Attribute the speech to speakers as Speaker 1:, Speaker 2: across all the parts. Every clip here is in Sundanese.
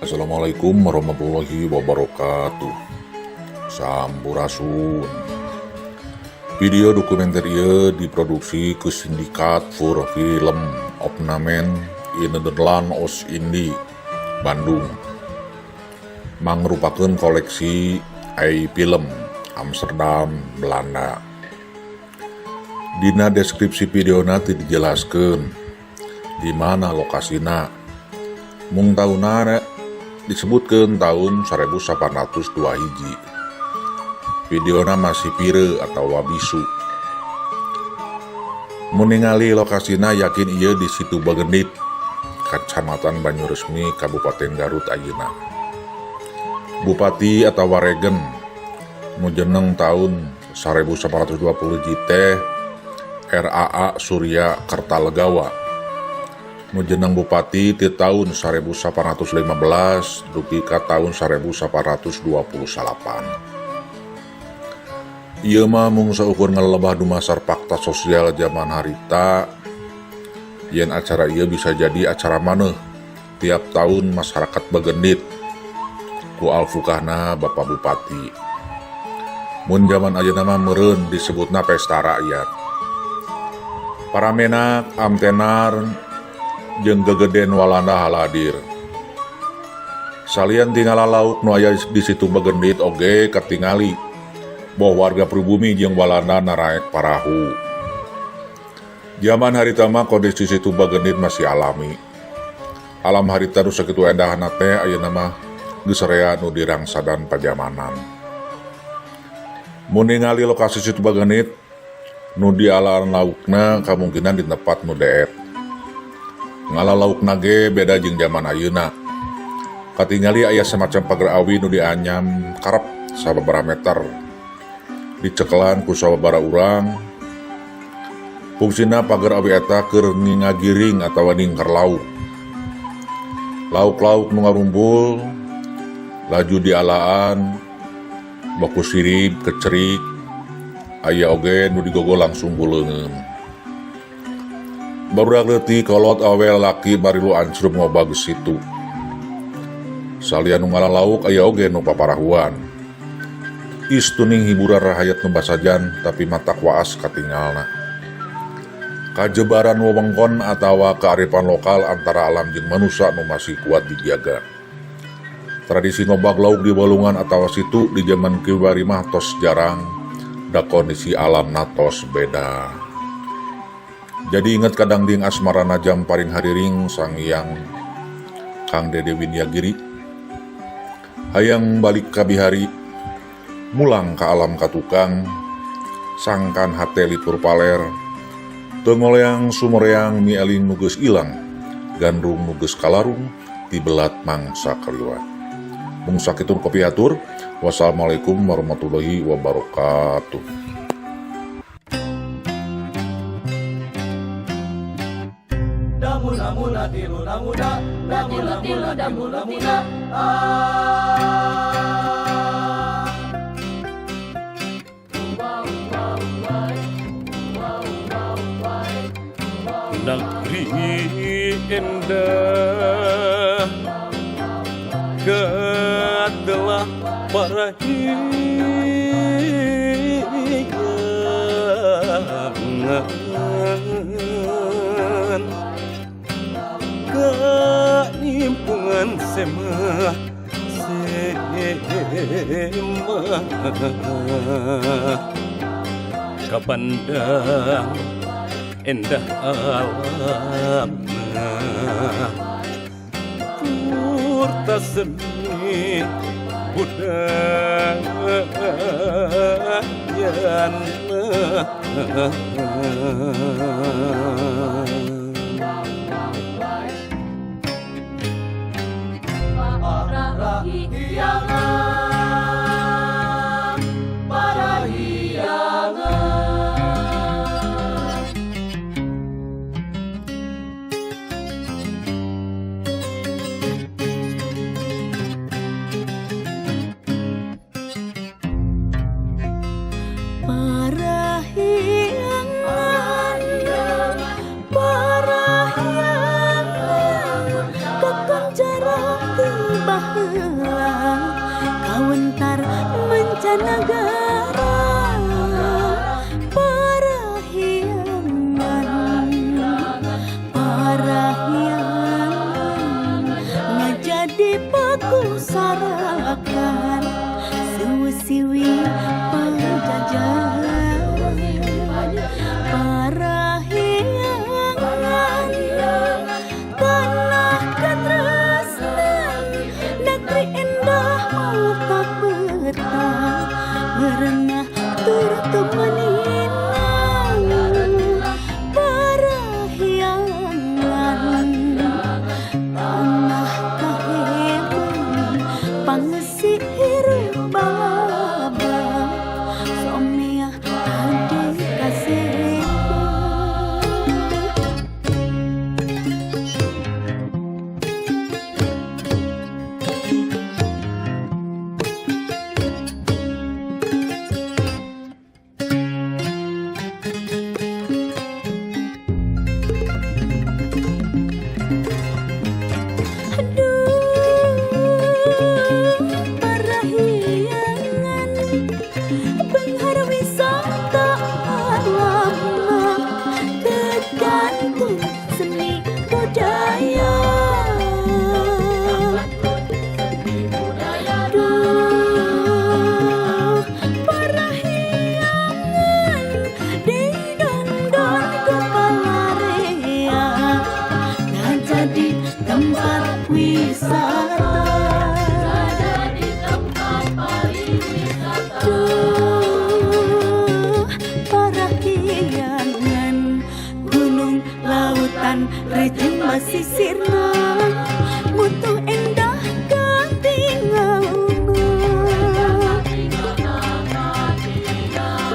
Speaker 1: Assalamualaikum warahmatullahi wabarakatuh. Sampurasun. Video dokumenter ieu diproduksi ku Sindikat voor Film Opnamen in Nederland Oost-Indie, Bandung. Mangrupakeun koleksi Eye Film Amsterdam, Belanda. Dina deskripsi videona teu dijelaskeun di mana lokasina. Mung taunna disebutkeun tahun 1802 hiji. Videona masih pire atawa bisu. Mun ningali lokasina, yakin ieu di Situ Bagendit, Kacamatan Banyuresmi, Kabupaten Garut ayeuna. Bupati atawa Regen nu jeneng tahun 1820 hiji teh RAA Surya Kertalegawa. Nu jeneng bupati ti tahun 1815 dugi ka tahun 1829. Ieu mah mung saukur ngalebah dumasar fakta sosial zaman harita yen acara ieu bisa jadi acara maneh tiap tahun masyarakat Bagendit ku alfukahna Bapak Bupati. Mun zaman ayeuna mah meureun disebutna pesta rakyat. Para menak, amtenar, jeung gegeden Walanda haladir. Salian ti ngala lauk nu aya di Situ Bagendit oge katingali boh warga pribumi jeung Walanda naraek parahu. Zaman harita mah kondisi Situ Bagendit masih alami. Alam harita nu sakitu endahna teh ayeuna mah geus rea nu dirangsadan pajamanan. Mun ningali lokasi Situ Bagendit nu dialaan laukna, kamungkinan di tempat nu deet. Ngala laukna ge beda jeung zaman ayeuna. Katingali aya semacam pagar awi nu dianyam karep sababaraha meter. Dicekelan ku sababaraha urang. Fungsina pagar awi eta keur ngagiring atawa ningker lauk. Lauk-lauk nu ngarumpul laju dialaan boh ku sirib, kecerik, aya oge nu digogo langsung ku leungeun. Barudak leutik, kolot, awewe, lalaki barilu ancrub ngobag situ. Salian nu ngala lauk, aya oge nu paparahuan. Istuning hiburan rahayat nu basajan, tapi matak waas katingalna. Kajebaran wewengkon atawa kearifan lokal antara alam jeung manusia nu masih kuat dijaga. Tradisi ngobag lauk di walungan atawa situ di zaman kiwari mah tos jarang, da kondisi alam tos beda. Jadi inget kadangding Asmarana Jamparing Hariring Sangiang Kang Dede Widyagiri. Hayang balik ka bihari, mulang ka alam katukang, sangkan hate litur paler, teu ngoleang sumoreang mieling nu geus ilang, gandrung nu geus kalarung, tibelat mangsa kaliwat. Mung sakitu kapihatur, wassalamualaikum warahmatullahi wabarakatuh.
Speaker 2: Damu namu na tilu namu da damu
Speaker 3: Tilu
Speaker 2: namu
Speaker 3: tilu
Speaker 2: na
Speaker 3: damu
Speaker 2: tilu namu
Speaker 3: tilu.
Speaker 2: Da ah.
Speaker 3: Wow wow wow wow wow wow.
Speaker 4: Negeri indah katelah parahyangan, kanimpungan semah semah kabandang endah alamna turta seni budayana.
Speaker 2: Parahyangan, parahyangan.
Speaker 5: Parahyangan, parahyangan, kakoncara ti Negara Parahyangan, Parahyangan ngajadi paku sarakan Siwi Pajajaran. Parahyangan tanah katresnan, negeri endah mata betah merenah tur tumaninang. Parahyangan tanah kaheman pangeusi hirup balaba somea hade kaseba. Aduh, parahyangan beunghar wisata alamna tergantung seni budaya. Duh, parahyangan didongdon ku palarea ngajadi tempat wisata. Duh, parahyangan gunung lautan rejeng basisirna mutu endah katingalna.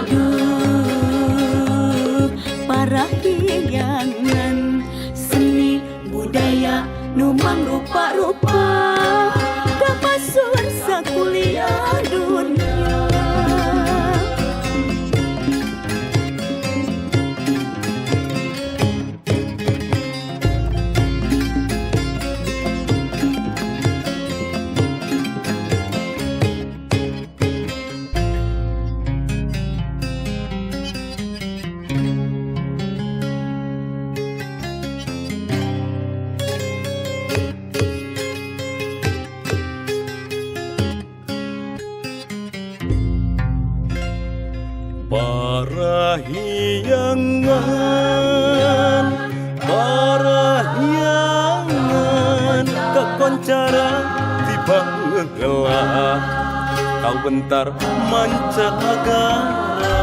Speaker 5: Duh, parahyangan seni budaya nu mangrupa-rupa kapasur sakuliah dunia.
Speaker 4: Parahyangan, Parahyangan, kakoncara ti baheula kawentar mancanagara.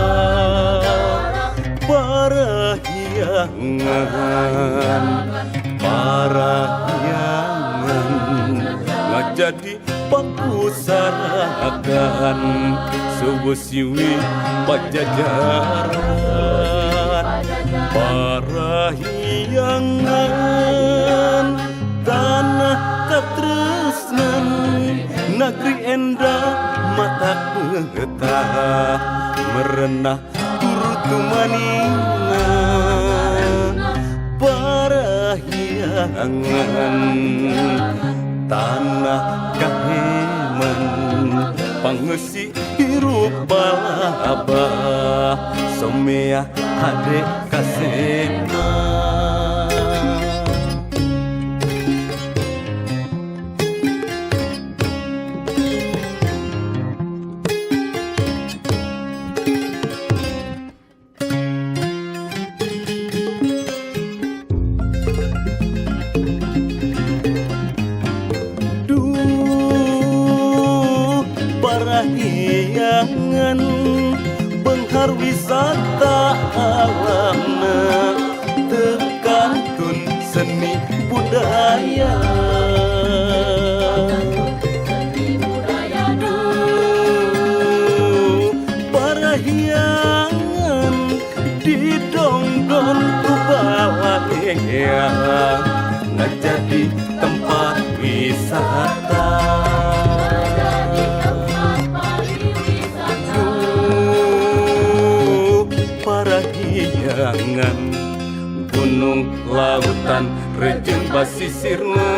Speaker 4: Parahyangan, Parahyangan ngajadi pakusarakan subuh siwi Pajajaran. Parahyangan tanah katresnan, negeri endah mata betah merenah turut tumanina. Parahyangan tanah kaheman pangeusi hirup balaba somea hade kasema. Duh, Parahyangan beunghar wisata alamna tekantun seni budaya. Duh, Parahyangan didongdon ku balarea ngajadi tempat wisata. Duh, Parahyangan gunung lautan rejeng basisirna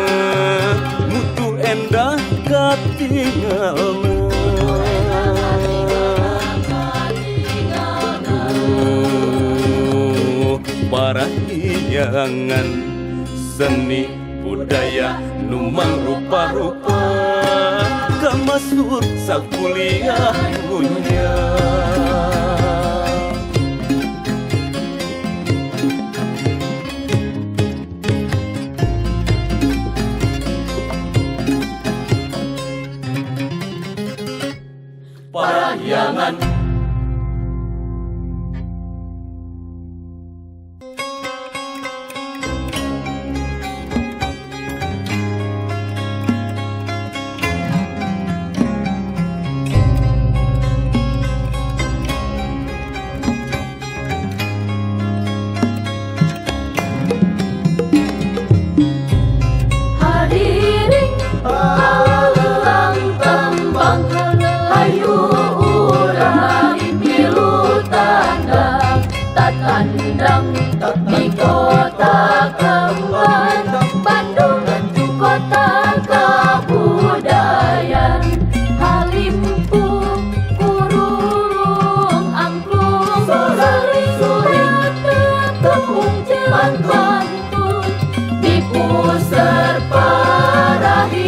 Speaker 4: mutu endah katingalna. Parahyangan seni budaya nu mangrupa-rupa kamasur sakuliah dunya. Parahyangan.
Speaker 3: Hariring halelang tembang, hayu urang milu tandang, tatandang di kota kembang Bandung, kota kabudayan. Halimpu kurulung angklung, suring tepung jelang pantun di pusar parahyangan,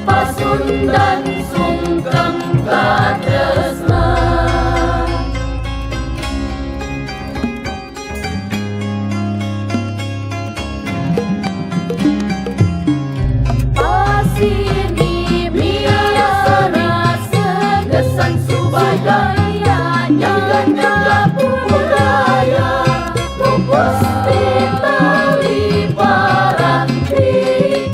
Speaker 3: Pasundan sungkem katresnan. Pasini biasa segesan subaya nyangga budaya pupus tali paranti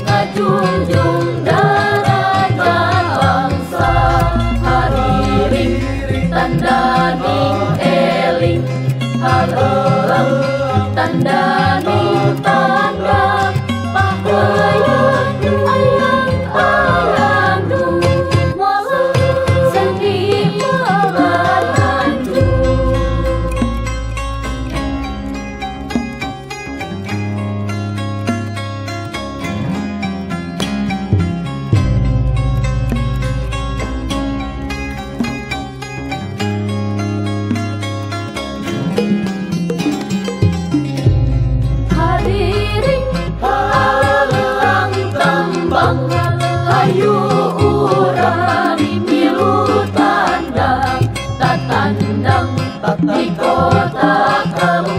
Speaker 3: ngajunjung darajat bangsa. Hariring tandaning eling, halelang tandaning tanda pahayan ayang ayang du mola seni pelanju. Hariring halelang tembang, hayu urang milu tandang, tatandang di kota kembang.